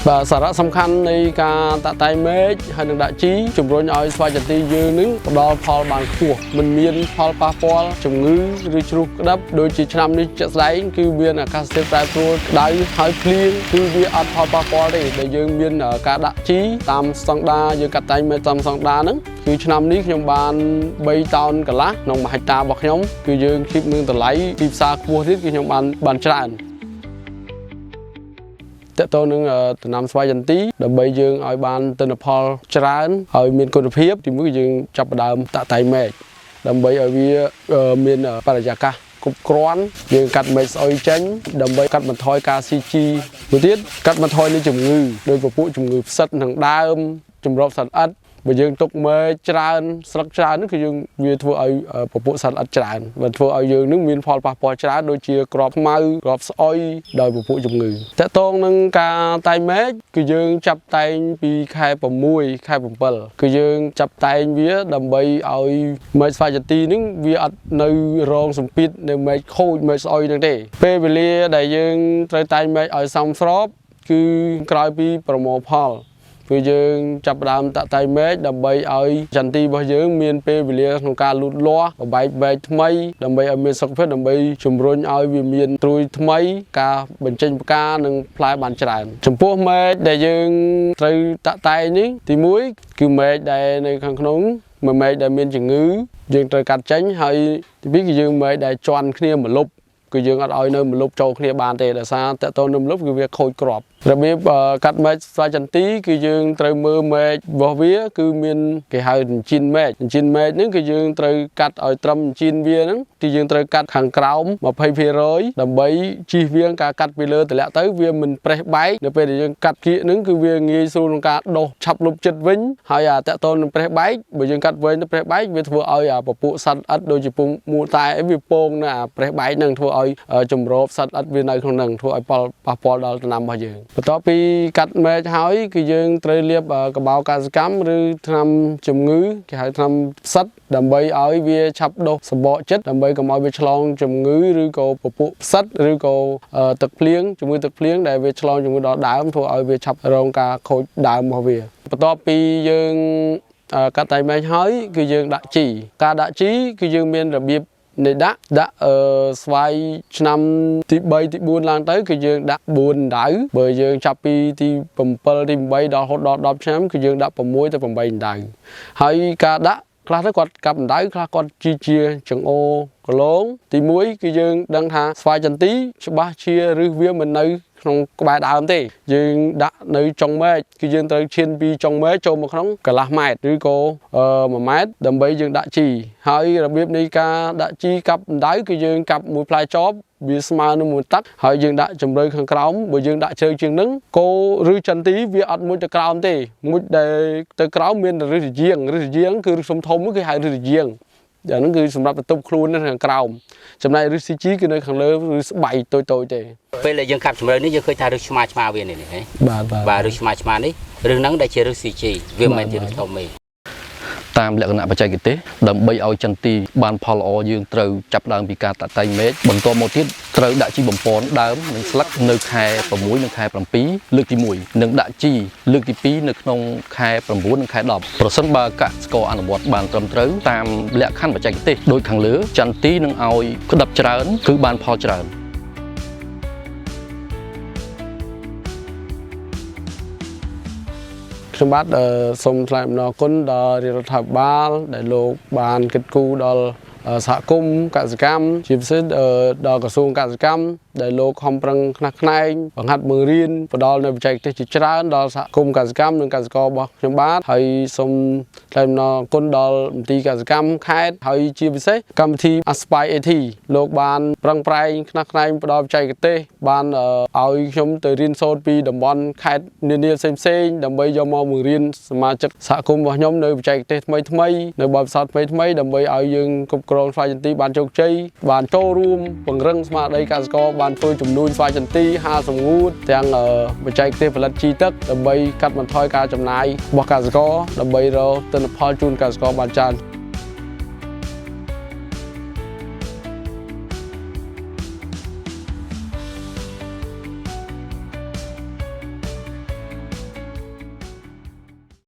បាទសារៈសំខាន់នៃការតាក់តែងមែកហើយនឹងដាក់ជីជំរុញឲ្យស្វាយចន្ទីយើងនឹងផ្ដល់ផលបានខ្ពស់មិនមានផលប៉ះពាល់ជំងឺឬជ្រុះក្តាប់ដូចជាឆ្នាំនេះជាក់ស្ដែងគឺមានអាកាសធាតុប្រែប្រួលក្តៅហើយភ្លៀងគឺវាអត់ផលប៉ះពាល់ទេដែលយើងមានការដាក់ជីតាមស្តង់ដារយើងកាត់តែងមែកតាមស្តង់ដារហ្នឹងគឺឆ្នាំនេះខ្ញុំបាន3តោនកន្លះក្នុង1ហិកតារបស់ខ្ញុំគឺយើងគិតនឹងតម្លៃទីផ្សារខ្ពស់ទៀតគឺខ្ញុំបានបានច្រើន តទៅនឹងដំណាំស្វាយចន្ទីដើម្បីយើងឲ្យបានទិន្នផលច្រើនហើយមានគុណភាពទីមួយគឺយើងចាប់ផ្ដើមតាក់តែងមែកដើម្បីឲ្យវាមានបរិយាកាសគ្រប់គ្រាន់យើងកាត់មែកស្អុយចេញដើម្បីកាត់បន្ថយការស៊ីជីមួយទៀតកាត់បន្ថយនៃជំងឺដោយពពួកជំងឺផ្សិតក្នុងដើមជំរបសត្វល្អិតបើយើងទុកមែកច្រើនស្លឹកច្រើននោះគឺយើងវាធ្វើឲ្យពពួកសត្វល្អិតច្រើនបើធ្វើឲ្យយើងនឹងមានផលប៉ះពាល់ច្រើនដូចជាក្របខ្មៅក្របស្អុយដោយពពួកជំងឺតកតងនឹងការតែងមែកគឺយើងចាប់តែងពីខែ6ខែ7គឺយើងចាប់តែងវាដើម្បីឲ្យមែកស្វាយចន្ទីនឹងវាអត់នៅរងសម្ពាធនៅមែកខូចមែកស្អុយនឹងទេពេលវេលាដែលយើងត្រូវតែងមែកឲ្យសមស្របគឺក្រោយពីប្រមូលផលគឺយើងចាប់ផ្ដើមតាក់តែងមែកដើម្បីឲ្យចន្ទីរបស់យើងមានពេលវេលាក្នុងការលូតលាស់បំបែកមែកថ្មីដើម្បីឲ្យមានសុខភាពដើម្បីជំរុញឲ្យវាមានត្រួយថ្មីការបញ្ចេញផ្កានិងផ្លែបានច្រើនចំពោះមែកដែលយើងត្រូវតាក់តែងនេះទី1គឺមែកដែលនៅខាងក្នុងមួយមែកដែលមានជំងឺយើងត្រូវកាត់ចេញហើយទី2គឺយើងមែកដែលជន់គ្នាម្លប់គឺយើងអត់ឲ្យនៅម្លប់ចូលគ្នាបានទេដោយសារតកតនៅម្លប់គឺវាខូចគ្រាប់របៀបកាត់មែកស្វាយចន្ទីគឺយើងត្រូវមើលមែករបស់វាគឺមានគេហៅចិញ្ចៀនមែកចិញ្ចៀនមែកហ្នឹងគឺយើងត្រូវកាត់ឲ្យត្រឹមចិញ្ចៀនវាហ្នឹងគឺយើងត្រូវកាត់ខាងក្រោម20%ដើម្បីជៀសវាងការកាត់ពីលើតម្លាក់ទៅវាមិនប្រេះបែកនៅពេលដែលយើងកាត់គៀកហ្នឹងគឺវាងាយស្រួលក្នុងការដុសឆាប់លុបចិត្តវិញហើយអាតកតនឹងប្រេះបែកបើយើងកាត់វែងទៅប្រេះបែកវាធ្វើឲ្យអាពពួកសត្វល្អិតដូចជាពងមួតែអីវាពងនៅអាប្រេះបែកហ្នឹងធ្វើឲ្យជំរបសត្វល្អិតវានៅក្នុងហ្នឹងធ្វើឲ្យផលប៉ះពាល់ដល់ដំណាំរបស់យើងបន្ទាប់ពីកាត់មែកហើយគឺយើងត្រូវលាបកបោកសិកម្មឬថ្នាំជំងឺគេហៅថ្នាំផ្សិតដើម្បីឲ្យវាឆាប់ដុះសម្បកចិត្តដើម្បីកុំឲ្យវាឆ្លងជំងឺឬក៏ពពួកផ្សិតឬក៏ទឹកភ្លៀងជំងឺទឹកភ្លៀងដែលវាឆ្លងជំងឺដល់ដើមធ្វើឲ្យវាឆាប់រងការខូចដើមរបស់វាបន្ទាប់ពីយើងកាត់តែមែកហើយគឺយើងដាក់ជីការដាក់ជីគឺយើងមានរបៀបនៃដាក់ដាក់អឺស្វាយឆ្នាំទី3ទី4ឡើងទៅគឺយើងដាក់4ដៅបើយើងចាប់ពីទី7ទី8ដល់រហូតដល់10ឆ្នាំគឺយើងដាក់6ទៅ8ដៅហើយការដាក់ខ្លះទៅគាត់កាប់ដៅខ្លះគាត់ជីជាចង្អូកឡងទី1គឺយើងដឹងថាស្វាយចន្ទីច្បាស់ជាឫសវាមិននៅក្នុងក្បែរដើមទេយើងដាក់នៅចុងមែកគឺយើងត្រូវឈានពីចុងមែកចូលមកក្នុងកន្លះម៉ែត្រឬក៏1ម៉ែត្រដើម្បីយើងដាក់ជីហើយរបៀបនៃការដាក់ជីកាប់ដៅគឺយើងកាប់មួយផ្លែចបវាស្មើនឹងមួយទឹកហើយយើងដាក់ជម្រៅខាងក្រោមបើយើងដាក់ជ្រៅជាងនឹងគោឬចន្ទីវាអត់មុជទៅក្រោមទេមុជដែលទៅក្រោមមានឫសយាងឫសយាងគឺឫសធំៗគេហៅឫសយាងអាហ្នឹងគឺសម្រាប់បន្ទប់ខ្លួននៅខាងក្រោមចំណែកឫសស៊ីជីគឺនៅខាងលើឬស្បៃតូចៗទេ ពេលដែលយើងកាប់ជម្រៅនេះយើងឃើញថាឫសឆ្មាឆ្មាវានេះហ៎ បាទបាទ បាទឫសឆ្មាឆ្មានេះឫសហ្នឹងដែលជាឫសស៊ីជីវាមិនមែនជាឫសធំទេ តាមលក្ខណៈបច្ចេកទេសដើម្បីឲ្យចន្ទីបានផលល្អយើងត្រូវចាប់ផ្ដើមពីការតាក់តែងមែកបន្ទាប់មកទៀតត្រូវដាក់ជីបំប៉នដើមនិងស្លឹកនៅខែ6និងខែ7លើកទី1និងដាក់ជីលើកទី2នៅក្នុងខែ9និងខែ10ប្រសិនបើកសិករអនុវត្តបានត្រឹមត្រូវតាមលក្ខខណ្ឌបច្ចេកទេសដូចខាងលើចន្ទីនឹងឲ្យក្តាប់ច្រើនគឺបានផលច្រើន ខ្ញុំបាទសូមថ្លែងអំណរគុណដល់រាជរដ្ឋាភិបាលដែលលោកបានគិតគូរដល់សហគមន៍កសិកម្មជាពិសេសដល់ក្រសួងកសិកម្មដែលលោកខំប្រឹងខ្នះខ្នែងបង្ហាត់បង្រៀនផ្ដល់នូវបច្ចេកទេសជាច្រើនដល់សហគមន៍កសិកម្មនិងកសិកររបស់ខ្ញុំបាទហើយសូមថ្លែងអំណរគុណដល់មន្ទីរកសិកម្មខេត្តហើយជាពិសេសកម្មវិធី Aspire AT លោកបានប្រឹងប្រែងខ្នះខ្នែងផ្ដល់បច្ចេកទេសបានឲ្យខ្ញុំទៅរៀនសូត្រពីតំបន់ខេត្តនានាផ្សេងៗដើម្បីយកមកបង្រៀនសមាជិកសហគមន៍របស់ខ្ញុំនៅបច្ចេកទេសថ្មីៗនៅបទពិសោធន៍ថ្មីៗដើម្បីឲ្យយើងគ្រប់គ្រងស្វាយចន្ទីបានជោគជ័យបានចូលរួមពង្រឹងស្មារតីកសិករបានធ្វើជំនួញស្វាយចន្ទីហាលសម្ងួតទាំងបច្ចេកទេសផលិតជីទឹកដើម្បីកាត់បន្ថយការចំណាយរបស់កសិករដើម្បីរកទិន្នផលជូនកសិករបានច្រើន។